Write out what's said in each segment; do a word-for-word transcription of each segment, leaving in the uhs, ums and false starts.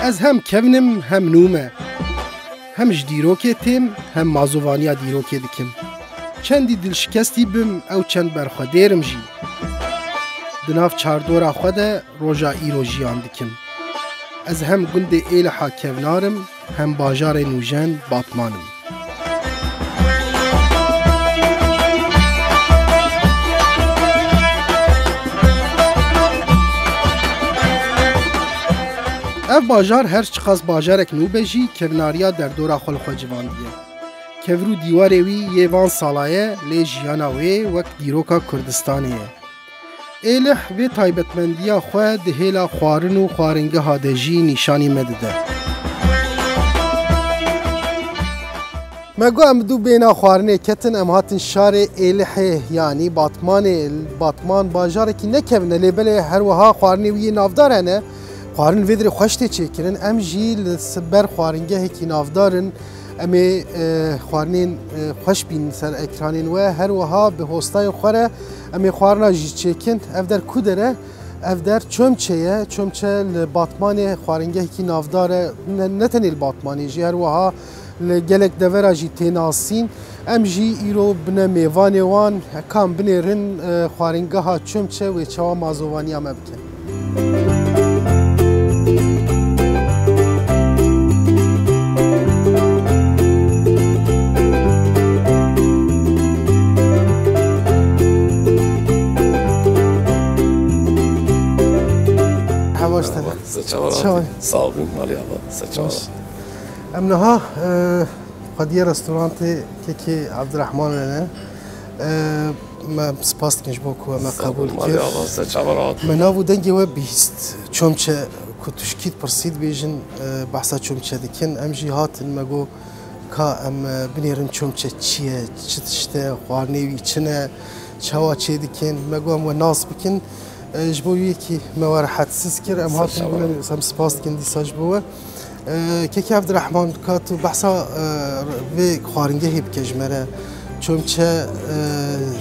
Ez hem kevn im, hem nû me. Hem ji dîrokê têm, hem mazovaniya dîrokê dikim. Çendî dilşikestî bim, ew çend berxwedêr im jî. Di nav çardora xwe de roja îro jiyan dikim. Ez hem gundê Êliha kevnar im, hem bajarê nûjen Batman im. Ev bajar her çiqas bajarek nû be jî, kevnariya derdora xwe li xwe civandiye. Kevir û dîwarê wî yê van sala ye, lê jiyana wê wek dîroka Kurdistanê ye. Êlih vê taybetmendiya xwe di hêla xwarin û xwaringeha de jî nîşanî me dide. Me got em du bêhna xwarinê ketin, em hatin şarê Êlihê, yanî Batmanê. Batman bajarekî ne kevn e, lê belê her wiha xwarinê wî yê navdar hene. Xwarin vê dirê xweş tê çêkirin. Em jî li s-, ber xwaringehekî navdar in. Em ê, e, xwarinên, e, xweş bînin ser ekranên we. Her wiha bi hostayên xwe re em ê xwarina jî çêkin. Ev der ku der e? Ev der Çomçe ye. Çomçe li Batmanê xwaringehekî navdar e. Ne, ne tenê li Batmanê jî, her wiha li gelek devera jî tê nasîn. Em jî îro bine mêvanê wan, ka em binêrin, e, xwaringeha Çomçe wê çawa mazovaniya me bike. Hevaş te. Merhaba, se çawa Çawa? Sağ olun, Mali abi, se çawa? Baş. Em niha, e, xwediye restorantê Kekê Abdurrahman re ne. E, me spas dikin ji bo ku me Sağ qebûl olun, Mali kir. Abi, se çawa rahat. Me nav û dengê we bihîst. Çomçe ku tu ji kî dipirsî dibêjin, e, behsa Çomçe dikin. Em jî hatin me got ka em, e, binêrin Çomçe çi ye, çi tişt e, xwarinê wî çi ne, çawa çê dikin. Me got em we nas bikin. E, ji bo wî yekî me we rehetsiz kir. Em Sağ hatin ol. Bûne, em spas dikin dîsa ji bo we. E, Kekê Evdirehman, ka tu behsa, e, vê xwaringehê bike ji me re. Çomçe, e,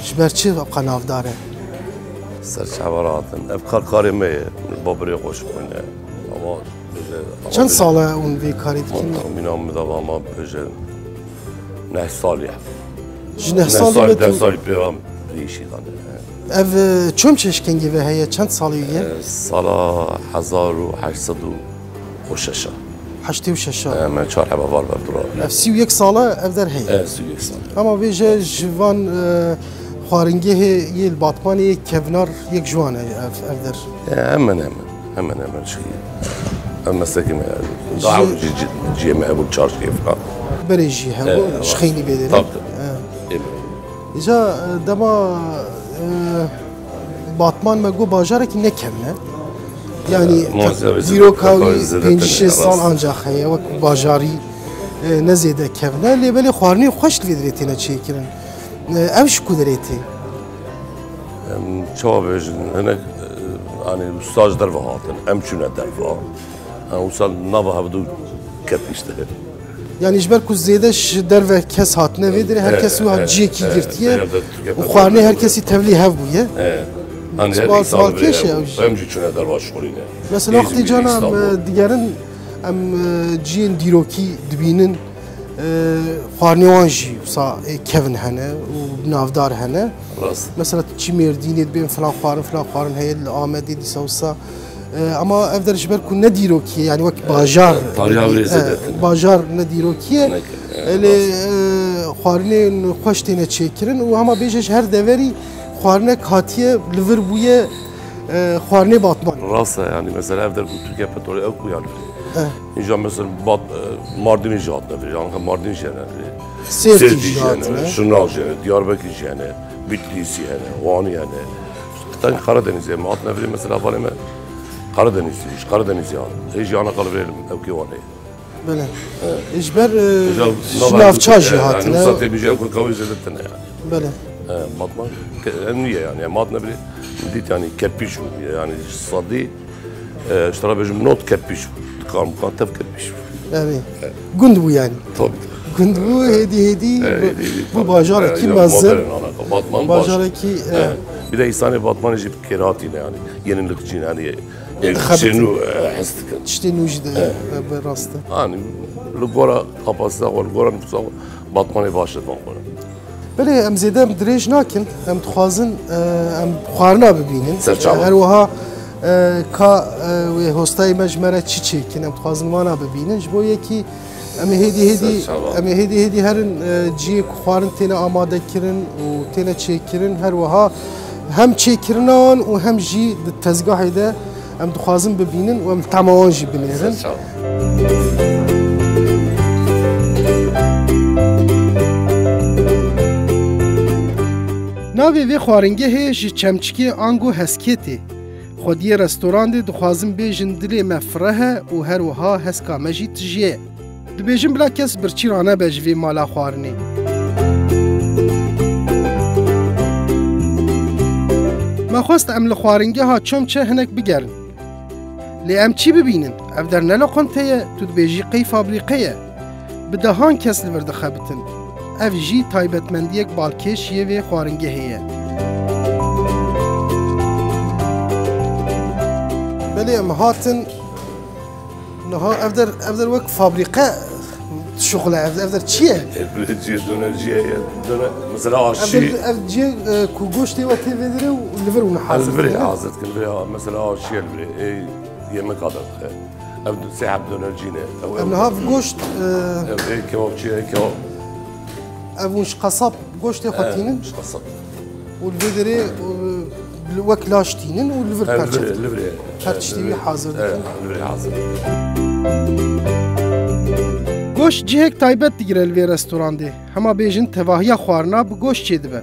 ji ber çi ev qe navdar e? Ser çava rahatin. Ev kar karê me ye. Babirê xwe ji xwe ne. Ama bêje, Çend sal e hûn vê karê dikin? Min, min, min, min, min, bêje neh sal ye. Ji neh Neh sal sal, be deh tu sal pê ve vê işî dane. Ev, e, Çomçe ji kengê ve heye, çend salî ye? E, sala hezar û heşt sed û şeş a. Heştê û şeş a. E, me çar heba var ve dura. Ev sî û yek sal e ev der heye. E, sî û yek sal. Ama vêje ji van, e, xwaringehê yê li Batmanê yê kevnar yek ji wan e ev, ev der. E, hemen hemen. Hemen hemen şey. Em meslekê me, daha Ji- ci-, ci-, ciyê me hebû çarşiyê falan. Berê jî hebû, Evet, ji xeynî bê derê. Tabii, tabii. Evet. Değil mi? Îca, e, dema, e, Batman me got bajarekî ne kevn e. Yani, Evet, muhasebe dîroka zêde, wî zêde pêncî şêst sal rast. Ancak heye, wek bajarî, e, ne zêde kevn e. Lê belê xwarinê xweş li vê derê têne çêkirin. E, ev ji ku derê tê? Em çawa bêjin, hinek, e, hani usta ji derve hatin, em çûne derva. Ha, usta nava hevdu kep işte. Yani ji ber ku zêde ji derve kes hatine vê derê, her kes wiha ciyekî girtiye û xwarinê her kesî tevlî hev bûye. Hani her Spas, insan spas bile kêş e ev, ew jî. Em jî çûne derva şixulîne. Mesela wextê cana em, e, digerin, em, e, ciyên dîrokî dibînin. E, xwarinê wan jî wisa, e, kevn hene û navdar hene. Rast. Mesela tu çî Mêrdînê dibên filan xwarin, filan xwarin heye li Amedê dîsa wisa. E, ama ev der ji ber ku ne dîrokî ye, yani wek bajar, tariha wê e, zêde tune. Bajar ne dîrokî ye. Ne, e, E, lê, rast. E, xwarinên xweş têne çêkirin û hema bêje ji her deverî xwarinek hatiye li vir bûye, e, xwarinê Batman. Rast e, yani mesela ev der ku Tirkiye petrolê ew ku yani. E. Înja mesela Bat-, e, Mardinî jî hatine vir, yani Mardinî jî hene vir. Sêrtî Sêrtî jî jî hene, hatine. Şirnal jî hene, Diyarbekir jî hene, Bitlîsî hene, Wanî hene. Teng Karadenizê em hatine vir, mesela valê me Karadenizî, ji Karadenizê hat. Hê jî ana qal vir ew kê Wanê. Bele. E, ji ber, e, Îja ji nava navça jî e, yani hatine. Wisa tê bîje ew kawê zêde tune yani. Bele. E, Batman ke-, en niye yani, em hatine vir, dît yani kepîş bû, yani sadî. E, ji te re bêjim not kepîş bû. Dikan bikan tev kepîş bû. Yani, gund bû yani. Tabii. Gund bû, hêdî hêdî E, bu, hêdî hêdî, bu tabii. Bajarekî E, ya, mezin. Modern ana, Batman baş. Bajarekî, e, E, bir de insanê Batmanê jî kêrhatî ne yani. Yenilikçi yani. Yeni Ê, dixebitin. Tiştê nû, e, hez dikin. Tiştê nû jî de, e, bi rast e. Anî, li gora kapasite xwe, li gora nifûsa xwe, Batmanê baş e van xwe. Belê, em zêde em dirêj nakin. Em dixwazin, e, em xwarina bibînin. Serçava. Her wiha, e, ka, e, wê hostayê me ji me re çi çêkin, em dixwazin wana bibînin. Ji bo yekî em ê hêdî hêdî, Serçava. Em ê hêdî hêdî herin, e, cihê ku xwarin têne amade kirin û têne çêkirin. Her wiha hem çêkirina wan û hem jî di tezgahê de em dixwazin bibînin û em li tema wan jî binêrin. Serçava. Navê vê xwaringehê ji çemçikê ango heskê tê. Xwediyê restorandê dixwazin bêjin dilê me fireh e û her wiha heska me jî tijî ye. Dibêjin bila kes birçî ranebe ji vê mala xwarinê. Me xwest em li xwaringeha Çomçe hinek bigerin. Lê em çi bibînin? Ev der ne loqente ye, tu dibêjî qey fabrîqe ye. Bi dehan kes li vir dixebitin. Ev jî taybetmendiyek balkêş yê vê xwaringehê ye. Belê em hatin niha ev der, ev der wek fabrîqe dişuxile. Ev, ev der çi ye? Ev cihê donerciye ye. Doner, mesela Ev aşçî der, ev cihê, e, ku goştê we tê vê derê û li vir hûn hazir dikin, ne? Li virê hazir dikin. Mesela aşçiye li virê. Ê, yemek adet dixe. Ev sê heb donercî ne. Ev, ev niha goşt, e, ev ê kebapçî ye, kebap. Ev hûn ji qesab goştê xwe tînin? Ji qesab. Û li vê derê, e, wek laş tînin û li vir perçe dikin. Li vir, li vir. Her tiştî wî hazir dikin. Li vir hazir. Goşt cihek taybet digire li vê restorandê. Hema bêjin tevahiya xwarina bi goşt çêdibe.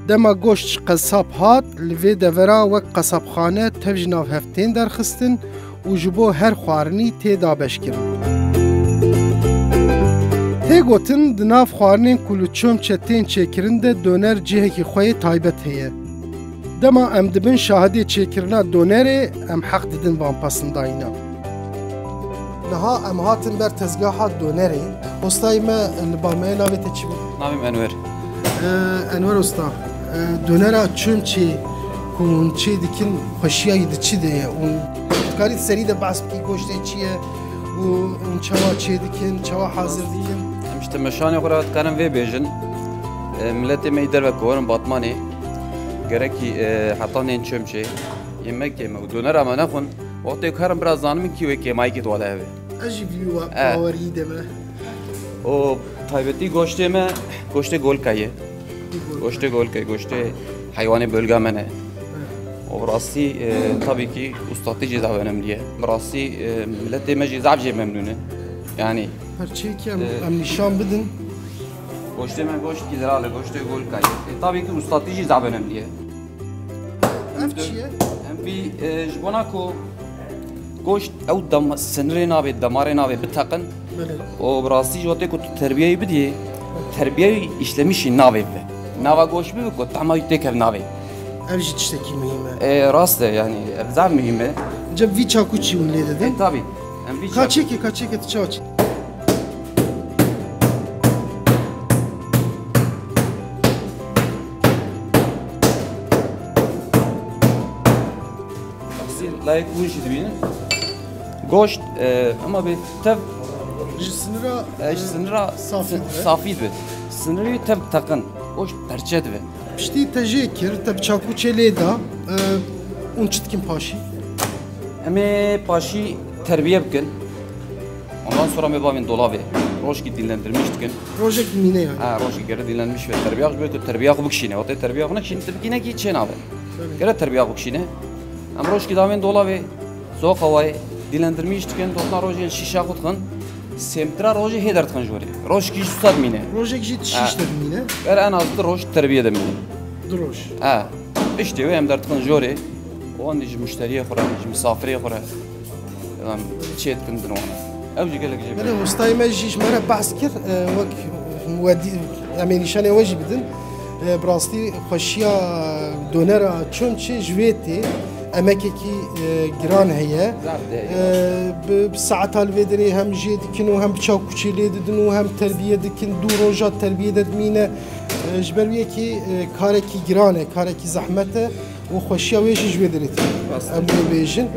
Dema goşt ji qesab hat, li vê devera wek qesabxane tev ji nav hev tên derxistin û ji bo her xwarinî tê dabeşkirin. Tê gotin, di nav xwarinên ku li Çomçe tên çêkirin de doner cihekî xwe yê taybet heye. Dema em dibin şahidê çêkirina donerê, em heq didin van pesindayîna. Niha em hatin ber tezgaha donerê. Ostayê me li ba me ye, navê te çi bû? Navê min Enwer. Ee, Enwer Usta, e, donera Çomçê ku hûn çê dikin, xweşiya wî di çi de ye? Û dikarî di serî de behs bikî, goştê çi ye û hûn çawa çê dikin, çawa hazir dikin? Em ji temeşanê xwe re dikarin vê bêjin. E, miletê me yî derve ku werin Batmanê, gerekî, e, heta nên Çomçê yemekê me û donera me nexwin, wextê ku herin bira zanin min kî wê kêmayîkê di wele hebe. Ez jî vî wa-, Eh. bawerî de me. O taybetî goştê me, goştê golka ye. Golka. Goştê golka, goştê heywanê bölga me ne. Eh. O bi rastî, e, tabii ki ustatî jî zaf önemli ye. Bi rastî, e, miletê me jî zaf jê memnûn e. Yani, Her çêkî em, eh, em nîşan bidin. Goştê me goşt kî zirale, goştê golka ye. E, tabii ki ustatî jî zaf önemli ye. Ev çi ye? Em vî, e, ji bona ku goşt ew dam-, sinirê navê, damarê navê biteqin. Belê. O bi rastî ji wextê ku tu terbiyeyê bidiyê, terbiyeyê îşlemişî navê bibe. Nava goşt bibe ku tahma wî têkev navê. Ev jî tiştekî muhîm e. E, rast e, yani, ev zaf muhîm e. Cem vî çakû çi hûn lê didin? E, tabii. Em vî çakû- Kaçêkê, kaçêkê tu çawa çi? Layek hûn jî dibînin. Goşt, e, hema bê tev ji sinira, e, ji sinira safî dibe. Safî dibe. Sinirî tev teqin. Goşt perçe dibe. Piştî te jê kir, te bi çakûçê lê da, e, hûn çi dikin paşî? Em ê paşî terbiye bikin. Ondan sonra me bavên dolavê. Rojkî dinlendirmiş dikin. Rojek dimîne yani. Ha, rojkî gere dinlenmiş ve terbiya, ji bo ku terbiya xwe bikişîne. Wextê terbiya xwe nekişîne, tu bikîne kî çê nabe. Tabii. Gere terbiya xwe bikişîne. Em rojkî davên dolavê, soğuk havayê, dinlendirmiş dikin, dotna rojên şîşa xwe dixin. Sêmtira rojê hê derdixin jorê. Rojkî ji wisa dimîne. Rojek jî şîş de dimîne. Gere en az du roj terbiye de mîne. Du roj. Ha. Piştê wê em derdixin jorê. Wan jî ji muşteriyê xwe re, ji misafirê xwe re. Em çê dikin din wan. Ew jî gelek jê. Belê, hostayê me jî ji me re behs kir, e, wek we dî-, em ê nîşanê we jî bidin. E, bi rastî xweşiya donera Çomçê ji wê tê. Emekekî, e, giran heye. Zaf de heye. E, bi, bi saeta li vê derê hem jê dikin û hem bi çakûçê lê didin û hem terbiye dikin. Du roja terbiye de dimîne. E, ji ber wê yekê, e, karekî giran e, karekî zehmet e. û xweşiya wê jî ji wê derê tê. Rast e. Em wê bêjin.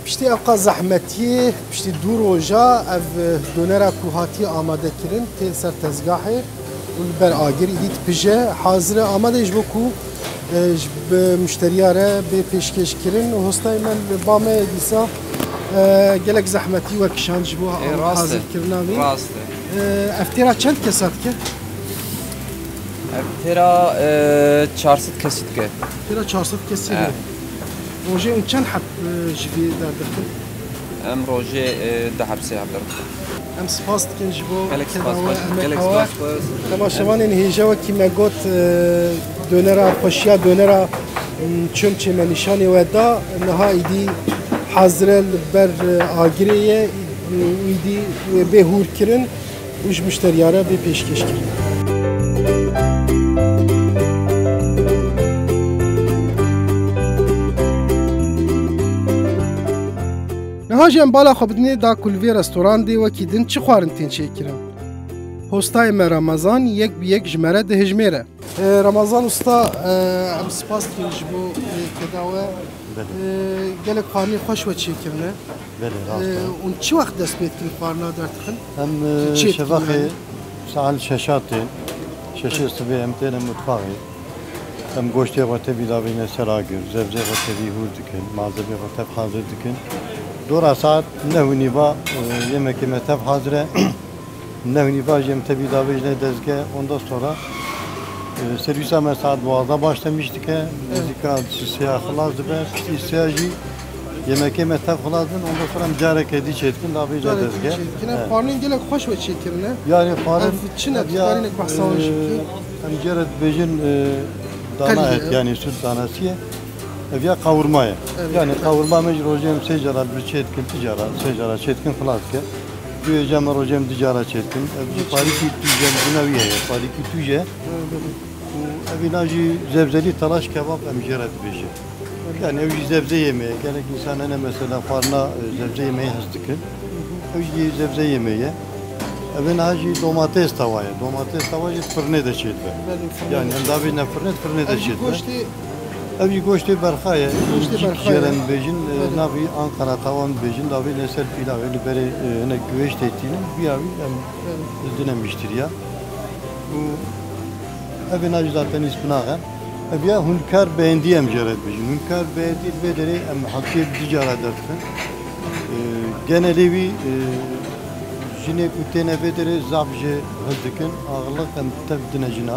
Piştî ev qas zehmetiyê, piştî du roja ev donera ku hatiye amade kirin tê ser tezgahê û li ber agir îdî dipije. Hazir e, amade ji bo ku, e, ji, bi muşteriya re bê pêşkêş kirin. Hostayê me li ba me ye dîsa, e, gelek zehmetî we kişand ji bo Ê, rast e. Hazirkirina wî. Rast e. E, ev têra çend kesa dike? Ev têra, e, çar sed kesî dike. Têra çar sed kesî Evet. dike. Rojê hûn çend heb, e, ji vî derdixin? Em rojê, e, du heb sê heb derdixin. Em spas dikin ji bo Gelek spas, keda we, gelek emeka we. Spas, spas. Temaşevanên hêja wekî me got, e, donera, xweşiya donera, m, çomçê me nîşanê we da. Niha îdî hazir e, li ber, e, agirê ye, û îdî wê bê hûr kirin û ji muşteriya re bê pêşkêş kirin. Niha jî em bala xwe bidinê da ku li vê restorandê wekî din çi xwarin tên çêkirin. Hostayê me Ramazan yek bi yek ji me re dihijmêre. E, Ramazan Usta, e, em spas dikin ji bo, e, keda we. Belê. E, gelek xwarinê xweş we çêkirine. Belê, rast e. E, hûn çi wext dest pê dikin xwarina derdixin? Em, e, Çi çêdikin şevaxê yani? Saet şeşa tên. Şeşê Evet. sibê em têne mutfaxê. Em goştê xwe tevî davêne ser agir, zevzê xwe tevî hûr dikin, malzemê xwe tev hazir dikin. Dora saet neh û nîva, e, yemekê me tev hazir e. Neh û nîva jî em tevî davêjine dezge, ondan sonra, e, servîsa me saet duwazdeh başlamiş dike, Evet. nêzîka sêya xilas dibe, piştî sêya jî yemekê me tev xilas bin, ondan sonra em careke dî çêdikin, davêjine Careke dezge. çêdikin. He. Xwarinên gelek xweş we çêkirine. Yani xwarin Ev çi ne? ev ya, Tutarînek behsa wan jî e, bike. em jê re dibêjin, e, dana Qelî, et, evet. yani süt danası ye. Ev ya qawurma ye. Evet. Yani qawurma me ji rojê em sê cara li vir çêdikin, ti cara, sê cara çêdikin xilas dike. Duyê ca me rojê em du cara çêdikin. Ev jî parîkî tûj e, bûna wî heye, parîkî tûj e. Evet, evet. Û evîna jî zevzelî talaş kebab em jê re dibêjin. Yani ew jî zevze yemeği. Gelek insan hene mesela xwarina, e, zevze yemeği hez dikin. Ew jî zevze yemeği ye. Evê niha jî domates tava ye. Domates tava jî firnê de çêdibe. Belê, firnê Yani de. em davêjine firnê, firnê de Ev jî çêdibe. goştê Ev jî goştê berxa ye. Goştê Cît berxa ye. jê re dibêjin, e, Evet. navî Ankara tawan dibêjin, davêjine ser pîlavê, li berê, e, hinek guhêş tê tînin, viya wî em Evet. didine miştiriya. Û evê niha jî zaten îspinax e. Ev ya hûnkar beğendi em jê re dibêjin. Hûnkar beğendi li vê derê em heftê du cara derdixin. E, genelê wî, e, jinê ku têne vê derê zaf jê hil dikin, axirlik em tev dine jina.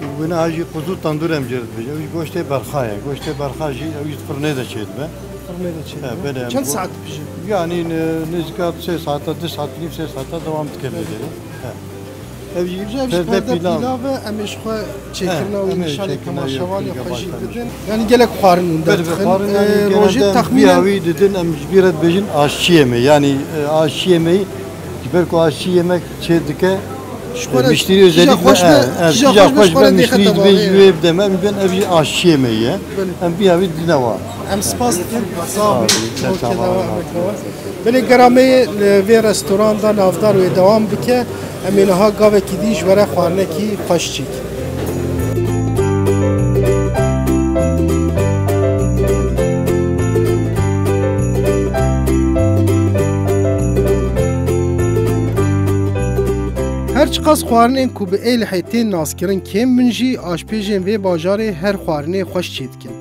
Û wina jî quzu tandur em jê re dibêjin. Ew jî goştê berxa ye. Goştê berxa jî ew jî firnê de çêdibe. Firnê de çêdibe. He, belê, em Çend go- saet dibije? Yani, ne-, nêzîka sê saeta, du saet û nîv, sê saeta dewam dike vê derê. He. Ev jî Ji ev jî perde perde pîlav. pîlav e, em ê ji xwe çêkirina He, wî em ê nîşanê çêkirina wî temaşevanê kêmka xwe jî başlamiş. didin. Yani gelek xwarin hûn Belê, derdikin. xwarin yani Ee, rojê genelde texmînen viya wî didin, em ji bî re dibêjin aşçı yemeği. Yani, e, aşçı yemeği, ji ber ku aşçı yemek çê dike, Ji xwe e, re miştirî kîja özellikle, xweş be, e, e, kîja kîja xweş be, xweş ji be, xwe re miştirî dêxe dibê tevayê. ji wê bideme, em bibên ev jî aşçı yemeği ye. Belê. Em viya wî didine wa. Em spas dikin. Sağ ol. Sağ ol. Okey, Sağ ol. devam et, devam. Belê, gera me li vê restoranda navdar wê dewam bike. Em ê niha gavekî dî ji we re xwarinekî xweş çêkin. Her çiqas xwarinên ku bi Êlihê tên naskirin kêm bin jî, aşpêjên vê bajarê her xwarinê xweş çêdikin.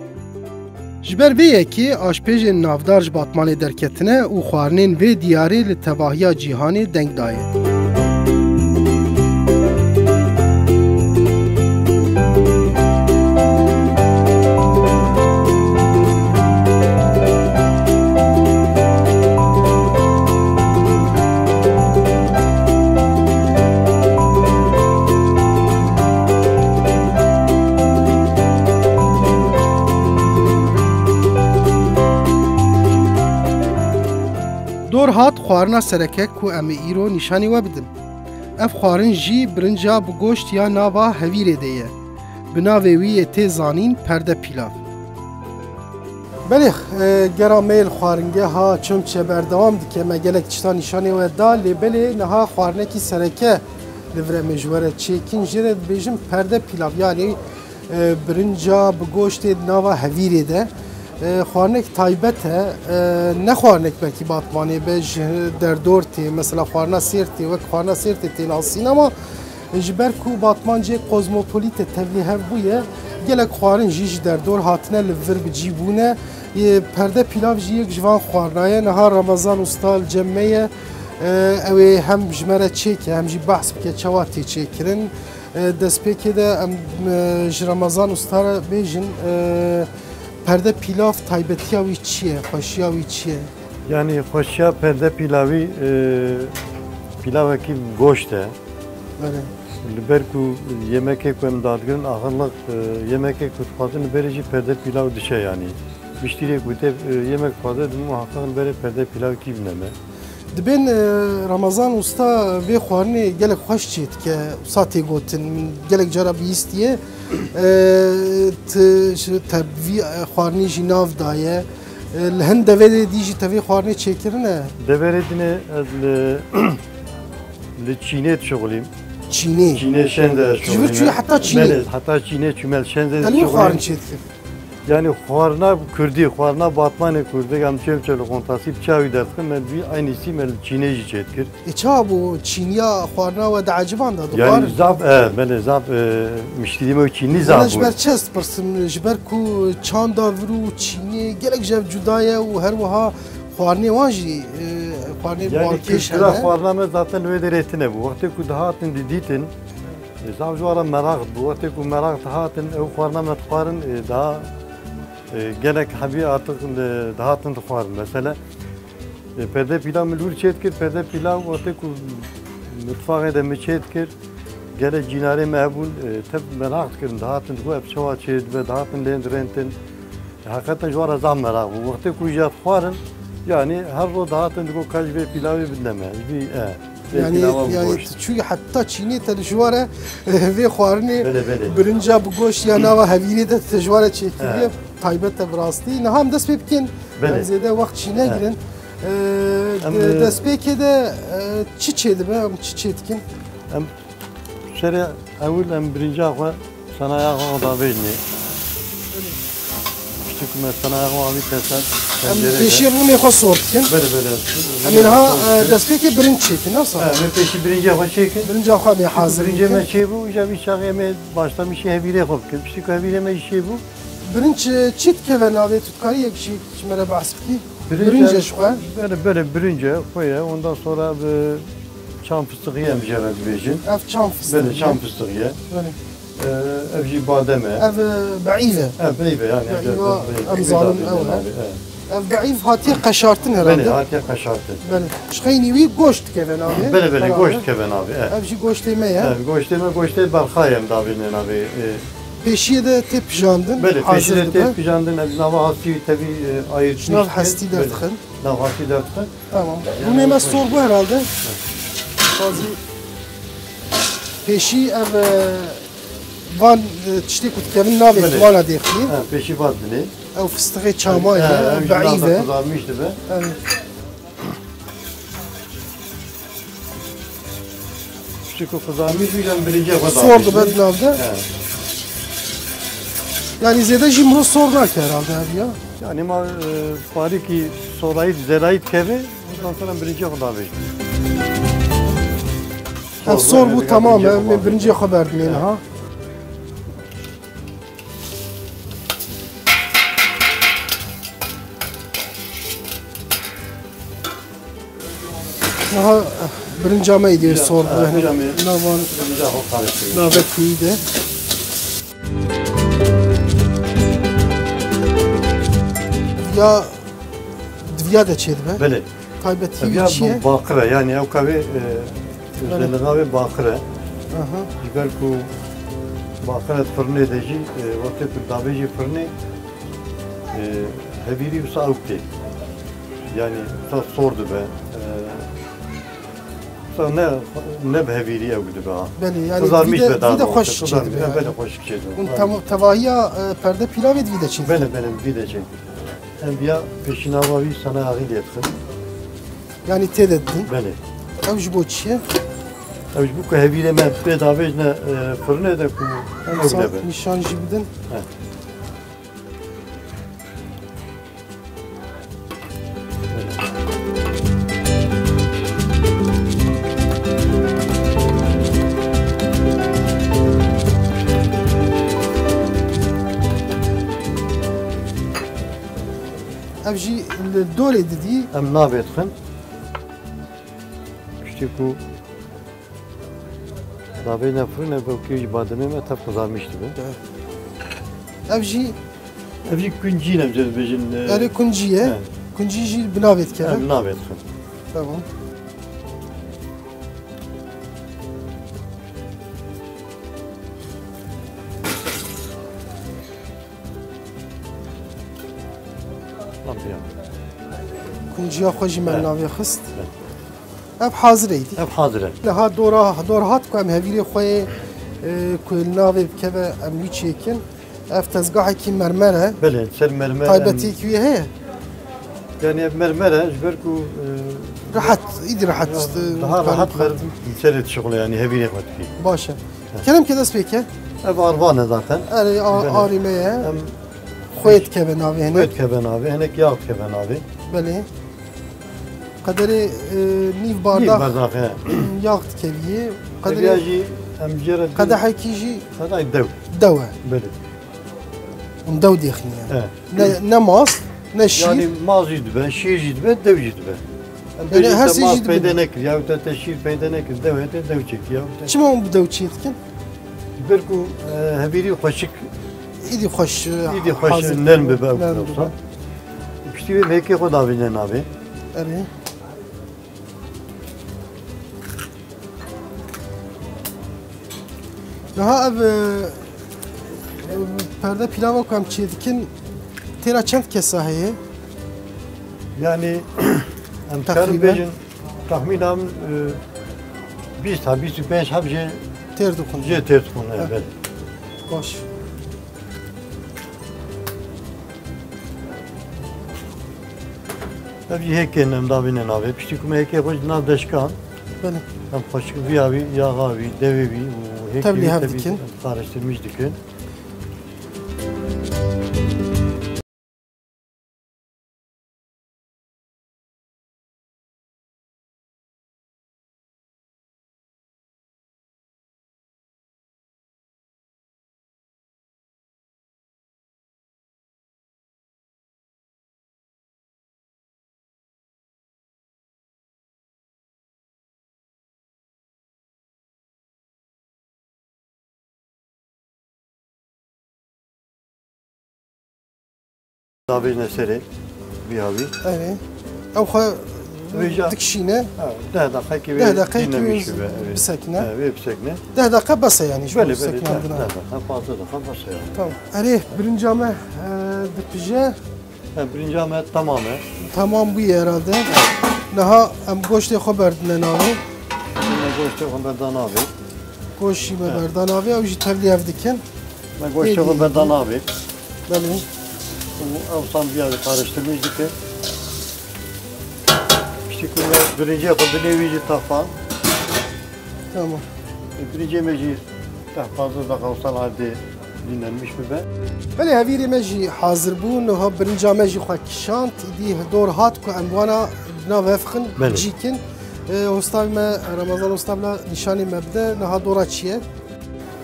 Ji ber vê yekê aşpêjên navdar ji Batmanê derketine û xwarinên vê diyarê li tevahiya cîhanê deng daye. Xwarina sereke ku em ê îro nîşanî we bidin. Ev xwarin jî birinca bi goşt ya nava hevîrê de ye. Bi navê wî yê tê zanîn perde pîlav. Belê, e, gera me yê li xwaringeha Çemçe berdewam dike, me gelek tişta nîşanê we da, lê belê niha xwarinekî sereke li vir em ê ji we re çêkin. Jê re dibêjin perde pîlav, yanî, e, birinca bi goştê di nava hevîrê de. E, xwarinek taybet e, e, ne xwarinek belkî Batmanê be, ji derdor tê, mesela xwarina Sêrtê, wek xwarina Sêrtê tê nasîn, ama ji ber ku Batman cihê kozmopolite tevlî hev bûye, gelek xwarin jî ji derdor hatine li vir bi cî bûne. Yê perde pîlav jî yek ji van xwarina ye. Niha Ramazan Usta li cem me ye. E, ew ê hem ji me re çêke, hem jî behs bike çawa tê çêkirin. E, destpêkê de em, e, ji Ramazan Usta re bêjin, e, perde pîlav taybetiya wî çi ye, xweşiya wî çi ye? Yanî xweşiya perde pîlavî, e, pîlavekî goşt e. Belê. Li ber ku yemekê ku em dadigirin axirlik, e, yemekê ku dixwazin li berê jî perde pîlav diçe yanî. Miştîrê ku tê, e, yemek dixwaze, di muheqeq li berê perde pîlavekî bine me. Dibên, e, Ramazan Usta vê xwarinê gelek xweş çê dike, wisa tê gotin, min gelek cara bihîstiye. E, ti, ji te vî, e, xwarinê jî nav daye. E, li hin deverê dî jî te vê xwarinê çêkirine? Deverê dinê ez li, li çînê dişuxulîm. Çînê? Çînê şênz de ez Ji vir dişuxulîm. Çûyî heta çînê? Belê, heta çînê çûme li şênz de. Te li wir xwarin çê dikir? Yanî xwarina kurdî, xwarina Batmanê kurdî, em çem çem li kontasî bi çawa wî derdixin, me vî eynî sî me li çînê jî çêdikir. E, çawa bû? Çîniya xwarina we dieciban da, dixwarin? Yanî zaf, e, belê zaf, e, miştîrî me û çînî zaf bû. Ji ber çi ez dipirsim? Ji ber ku çanda vir û çînê gelek ji hev cuda ye û her wiha xwarinê wan jî, e, xwarinê balkêş hene. Yanî kultura xwarina me zaten wê derê tune bû. Wextê ku dihatin didîtin, e, zaf ji wan re meraq bû. Wextê ku meraq dihatin, ew xwarina me dixwarin, e, daha, e, gelek hebî artık, e, dihatin dixwarin. Mesela, e, perde pîlav min li wir çêdikir, perde pîlav wextê ku mitfaxê de min çêdikir, gelek cînarê me hebûn, e, tev meraq dikirin, dihatin digot ev çawa çêdibe, dihatin lê dirêntin. Heqeten ji wan re zaf meraq bû. Wextê ku jî dixwarin, yanî her roj dihatin digot ka ji vê pîlavê bidine me. Ji vî, e, vê Yanî, pîlava bi yanî goşt. Tu çûyî heta çînê te li ji wan re, e, vê xwarinê Belê, belê. birinca bi goşt ya nava hevîrê de te ji wan re çêkiriye. E. Taybet e bi rastî. Niha em dest pê bikin. Belê. Em zêde wext çî E. negirin. E, Em, de-, e, destpêkê de, e, çi çê dibe, em çi çê dikin? Em Serê ewil em birinca xwe senaya xwe davêjinê. Piştî ku me senaya xwe avîte ser Em tencerê de. pêşî rûnê xwe sor dikin. Belê, belê. Em ê niha, e, destpêkê birinc çêkin, ne wisa? He, em ê pêşî birincê xwe çêkin. Birinca xwe em ê hazir Birincê me bikin. çêbû, îja vî çaxê em ê başta mişî hevîrê xwe bikin. Piştî ku hevîrê me jî çêbû. Birinc, e, çi dikeve navê, tu dikarî yek jî ji me re behs bikî? Birince, Birince ji xwe. Belê, belê, birince xwe ye. Ondan sonra bi çam fıstığıya em jê re dibêjin. Ev çam fıstığı Belê, ye. çam fıstığıya. Belê. Ee, ev jî badem e. Ev, e, beîv e. Ev beîv e, yani, Beîva ev, ev, em ev zalim badem ew e. abi, evet. Ev beîv hatiye qeşartin herhalde. Belê, hatiye qeşartin. Belê. Ji xeynî wî goşt dikeve navê. Belê, belê, Herhalde. goşt dikeve navê, evet. Ev jî goştê me ye. Evet, goştê me, goştê berxayê em davêjinê navê, e, Pêşiyê de tê pijandin, Belê, hazir pêşî de dibe. tê pijandin, ev nava hastî tevî, e, ayirtmiş Nav dikin. hestî Belê. derdixin. Nav hastî derdixin. Tamam. Rûnê me sor bû herhalde. Sazî pêşî ev, e, van, e, tiştê ku dikevin navê Belê. wana dêxiyê. Ha, pêşî van dilê. Ew fistixê çama ye, He, ew jî beîv nava e. kızarmış dibe. Evet. Piştî ku qizarmî bî, em birincê xwe Sor dixin. dibe di nav de. He. Yani zêde jî mirov sor nake herhalde ev ya. Yani ma, e, parîkî sorayî, zêdayî dikeve, ondan sonra em birincê xwe davêjin. Ev sor bû, tamam e, em ê birincê xwe berdinê niha. Niha birinca me êdî sor bû, Ya, hene birinca me. navan Birinca xwe karıştırıyor. navê kuyî de. Ya diviya de çêdibe. Belê. Taybetî Ev wî ya çi ye? bu baqir e, yani ew kavê, e, Belê. özelliği wê baqir e. Aha. Ji ber ku baqir e firnê de jî, e, wextê ku davêjî firnê, e, hevîrî wisa ew tê. Yani wisa sor dibe, e, Ne, ne bi hevîrî ew dibe ha. Belê, yani Kızarmış vî de, be daha vî de doğrusu. Xweş Kızarmış, çêdibe yani. Belê xweşik çêdibe. Hûn Belê. Tam, tevahiya, e, perde pilavê vî de çêdibe. Belê, belê, vî de çêdibe. Em viya pêşînava wî sana axî lê dixin. Yani tê de didin. Belê. Ew ji bo çi ye? Ew ji bo ku hevîrê me pê davêjne, e, firnê de ku ew nîşan, nebe. Nîşan jî bidin. He. Ev jî li dolê didî. Em navê dixin. Piştî ku Davêne firnê, ev kî jî bademê me tev qizarmiş dibe. Ev jî Ev jî kuncî ne, em dibêjin, e, Erê kuncî ye. He. Kuncî jî bi navê dikeve. Em navê dixin. Tamam. Tamam ya. Kunciya xwe jî me He. navê xist. He. Ev hazir e îdî. Ev hazir e. Niha dora, dor hat ku em hevîrê xwe yê, e, ku li navê bikeve, em wî çêkin. Ev tezgahekî mermer e. Belê, ser mermer em Taybetiyekî wî heye? Yani ev mermer e, ji ber ku, e, Rehet, îdî rehet, e, daha rehet karbon. Mer-, serê dişuxule yani hevîrê xwe dikî. Baş e. He. Kerem ke dest pê ke. Ev arvan e zaten. Erê, a-, Belê. arî me ye. Em Xwê dikeve navê hinek. Xwê dikeve navê, hinek yağ dikeve navê. Belê. Qederê, e, nîv Nîv bardax bardax, he. yağ dikeviyê. Qederê Eviya jî em jê re qedehekî jî qedehek dew. Dew e. Belê. Em dew dêxiniye. He. Ne, ne mast, ne şîr. Yani maz jî dibe, şîr jî dibe, dew jî dibe. Em Yani bêjin her te sê maz jî dibe. peyde nekir, ya te, te şîr peyde nekir, dew hete dew çek, ya te. Çima hûn bi dew çê dikin? Ji ber ku, e, hevîrî xweşik Îdî xweş, e, Îdî xweş hazir nerm bibe. bibe ew Nerm yoksa. bibe. Piştî wê hêkê xwe davêne navê. Erê. Niha ev, e, perde pilava ku em çêdikin, têra çend kesa heye? Yani, em Teqrîben. karin bêjin, Tahmînan, e, bîst ha bîst û pênc heb jê Têr dixwin. jê têr dixwin, Evet. evet. Baş. Ev jî hêkên em davîne navê. Piştî ku me hêkê xwe ji nav deşkan, Belê. em xweşik viya wî, yaxa wî, devê wî û hêkê Tevlî wî hev tevî dikin. karıştırmış dikin. Davêjne serê, viya wî. Erê. Ew xwe Vêca dikişîne. Ha, deh deqekî wê Deh deqekî dinlemiş wê bibe, evet. bisekine. Ha, wê bisekine. Deh deqe bes e yani, ji Belê, bo belê, sekinandina. deh, deh deqe, panzdeh deqe bes e yani. Tamam. Erê, birinca me, e, dipije. Ha, birinca me tamam e. Tamam bûye herhalde. Niha em goştê xwe berdine navê. Yine goştê xwe berda navê. Goştî me Ha. berda navê, ew jî tevlî hev dikin. Me goştê xwe berda navê. Belê. Û ew san viya karıştırmış dike. Piştî ku me birincê xwe binê wî jî tafan. Tamam. E, birincê me jî teh panzdeh deqa wisa li erdê dinlenmiş bibe. Belê, hevîrê me jî hazir bû. Niha birinca me jî xwe kişand. Îdî dor hat ku em wana di nav hev xin, Belê. cîkin. E, Usta me, Ramazan Usta bila nîşanî me bide. Niha dora çi ye?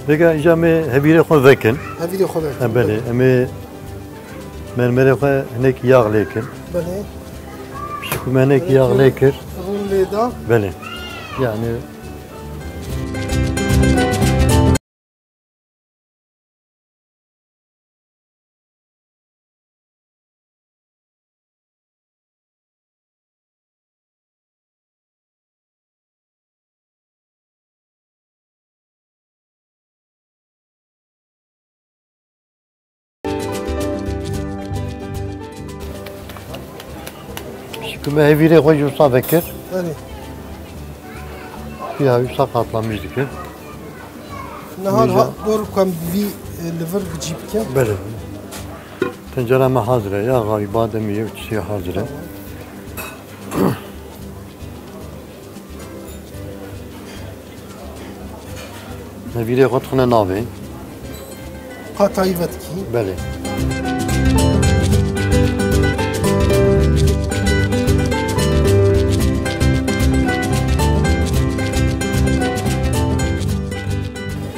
Vêga îca me hevîrê xwe vekin. Hevîrê xwe vekin. Ha, belê. Em ê mermerê xwe hinek yağ lê kin. Belê. Piştî ku me hinek yağ lê kir. Rûn lê da. Belê. Yani Piştî ku me hevîrê xwe jî wisa vekir. Belê. Ya wî sax hatlamiş dike. Niha Vêca- ha dor ku em vî, e, li vir bi cî bikin. Belê. Tencera me hazir e. Ya xawî bademî ye, çiçî hazir e. Tamam. Hevîrê xwe dixine navê. Qatayî vedikî. Belê.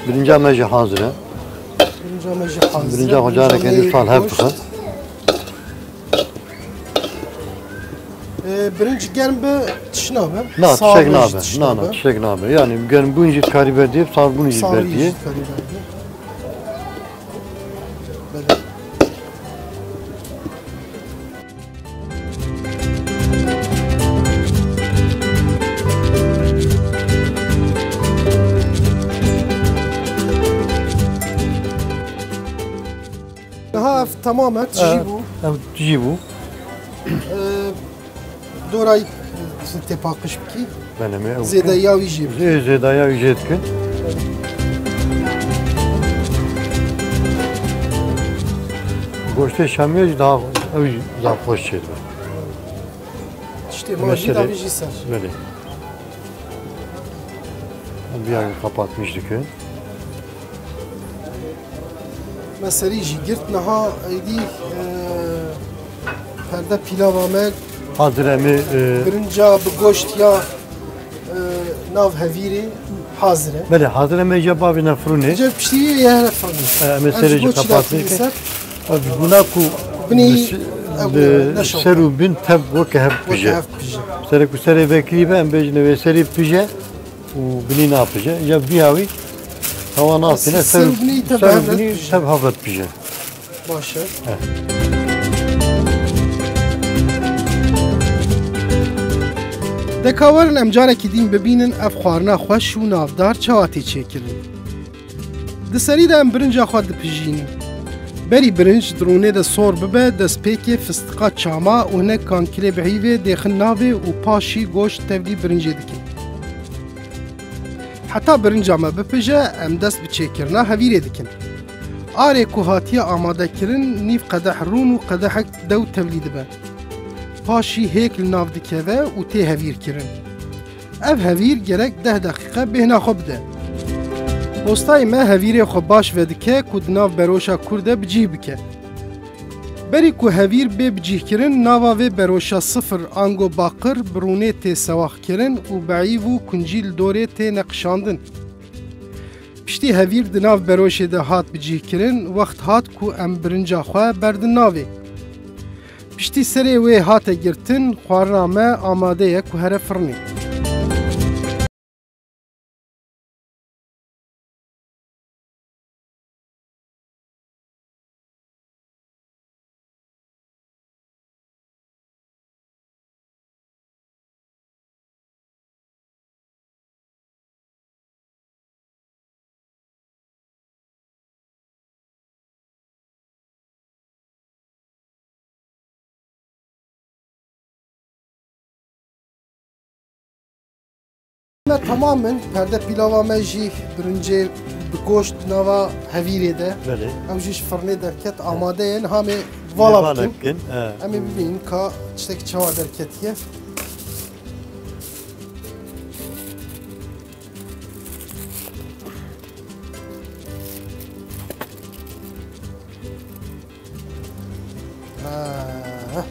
Birinca me jî hazir e. Birinca me jî hazir e. Birinca xwe carekê dî sal hev bixe. Ee, birinci germ be, tişt nabe. Na, tiştek nabe. Na, na, tiştek nabe. Yani germbûn jî dikarî berdiyê, saribûn jî berdiyê. Saribûn jî dikarî berdiyê. Belê. Niha ev tamam e, tijî bû. Ev tijî bû. Ee, Dorayî, e, têpaqij bikî. Belê me, ew zêdeya wî jê bikî. Zê-, zêdeya wî jê dikin. Goştê şamiyê jî daha ew jî zaf xweş çêdibe. Tiştê ma jî davî jî ser. Belê. Em bir kapatmış dikin. Me serî jî girt, niha êdî, e, perde pîlava me hazir e, em ê, e, birinca bi goşt ya, e, nav hevîrê hazir e. Belê, hazir e, em ê jê bavêne firûnê. Jê piştî ye here firûnê. E, em ê serê jî qapatê ke. Ev ji bona ku binî, li se-, ev li neşewite. Ser û bin tev weke hev pije. Weke hev pije. Serê ku serê vekirî be, em bêjine wê serê pije. Û binî napije. Ya vî hawî hewa nastîne ser, ser û binî tev hev pije. Baş e. He. Deka werin em carekî din bibînin ev xwarina xweş û navdar çawa tê çêkirin. Di serî de em birinca xwe dipijînin. Berî birinc di rûnê de sor bibe, destpêkê fistiqa çama û hinek kankilê bi hîvê dêxin navê û paşî goşt tevlî birincê dikin. Heta birinca me bipije, em dest bi çêkirina hevîrê dikin. Arê ku hatiye amadekirin, nîv qedeh rûn û qedehek dew tevlî dibe. Paşî hêk li nav dikeve û tê hevîrkirin. Ev hevîr gerek deh deqîqe bêhna xwe bide. Mostayê me hevîrê xwe baş vedike ku di nav beroşa kûr de bi cih bike. Berî ku hevîr bê bicîhkirin, nava vê beroşa sifir ango baqir bi rûnê tê sewaxkirin û bi îv û kuncî li dorê tê neqişandin. Piştî hevîr di nav beroşê de hat bicîhkirin, wext hat ku em birinca xwe berdin navê. Piştî serê wê hate girtin, xwarina me amade ye ku here firnê. Me temam in. Perde pîlava me jî birincê bi goşt nava hevîrê de. Belê. Ew jî ji firnê derket, amade ye. Niha em ê vala bikin. Em ê bibînin ka tiştekî çawa derketiye. Ha.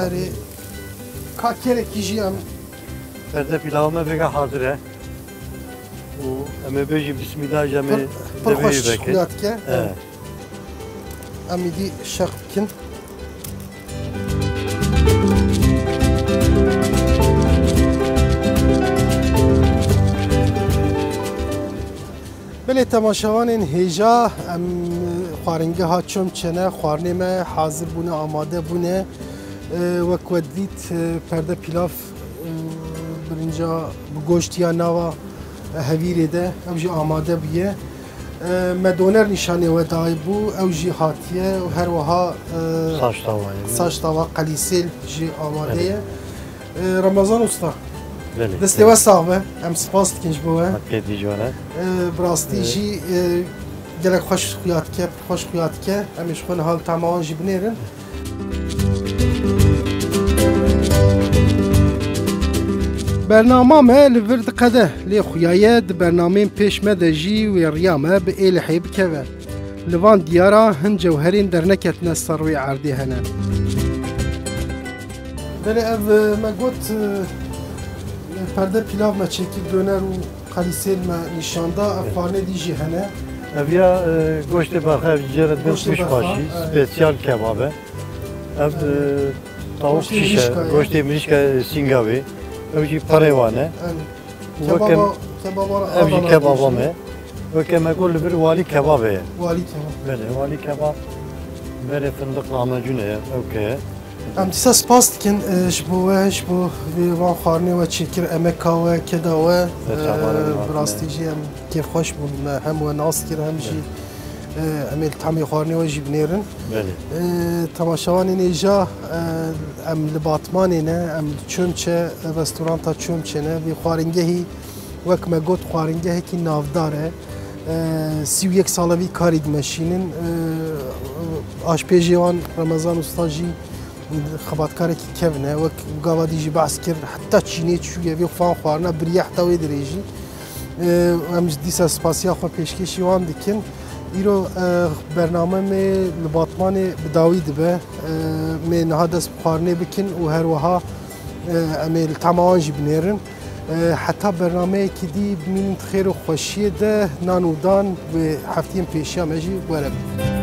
Erê, ka kerekî jî em. Perde pîlava me vêga hazir e. Û em ê bêjî bismîllah, ji em ê pir, pir xweş xuya dike. He. Em êdî şeq bikin. Belê temaşevanên hêja, em xwaringeha Çomçe ne, xwarinê me hazir bûne, amade bûne. E, wek we dît, e, perde pîlav, e, birinca bi goştiya nava, e, hevîrê de, ew jî amade bûye. E, me doner nîşanê we dayî bû, ew jî hatiye û her wiha, e, saç tava ye. Saç tava qelîsêl jî amade ye. Evet. Ee, Ramazan Usta, Belê. Destê we sax be. Em spas dikin ji bo we. Hakê dî ji we re. Ee, bi rastî Ee. jî, e, gelek xweş xuya dike, xweş xuya dike. Em ê ji xwe niha li tema wan jî binêrin. Bernama me li vir diqede, lê xuya ye di bernameyên pêş me de jî wê riya me bi Êlihê bikeve. Li van diyara hin cewherên derneketine ser rûyê erdê hene. Belê ev, e, me got, e, perde pilav me çêkir, doner û qelîsêl me nîşan da, ev Evet. xwarinê dî jî hene. Ev ya, e, goştê berxa, ev jê re dil Goştê berxa, tiştbaşî, evet. Spesyal kebab e. Ev, e, tavuk Goştê şiş e, mirîşka ye. Goştê mirîşka, e, Sîngavê. Ev jî perê wan e. Evet. Weke Kebaba, kebaba ev jî kebaba me. Weke me got li vir walî kebabê ye. Walî kebab. Belê, walî kebab. Berê findiq lahmacûnê ye, ew ke ye. Em dîsa spas dikin, e, ji bo we, ji bo vê van xwarinê we çêkir, emeka we, keda we. Te çavan E, em bi rastî hatine. Jî em kêfxweş bûn. Me hem we nas kir, hem jî, Evet. e, em ê li tamê xwarinê we jî binêrin. Belê. E, temaşevanên êja, e, em li Batmanê ne, em li Çömçe, restoranta Çömçe ne. Vê xwaringehî, wek me got, xwaringehekî navdar e. E, sî û yek sal e vî karî dimeşînin. E, aşpêjê wan Remezan Usta jî xebatkarekî kevn e. Wek gava dî jî behs kir, heta Çînê çûye, vê xwan xwarina biriye heta wê dirêjî. E, em ji dîsa spasiya xwe pêşkêşî wan dikin. Îro, e, bername me li Batmanê bi dawî dibe. E, me niha dest bi xwarinê bikin û her wiha, e, em ê li tema wan jî binêrin. E, heta bernameyekî dî bimînin di xêr û xweşiyê de, nan û dan wê heftiyên pêşiya me jî were bin.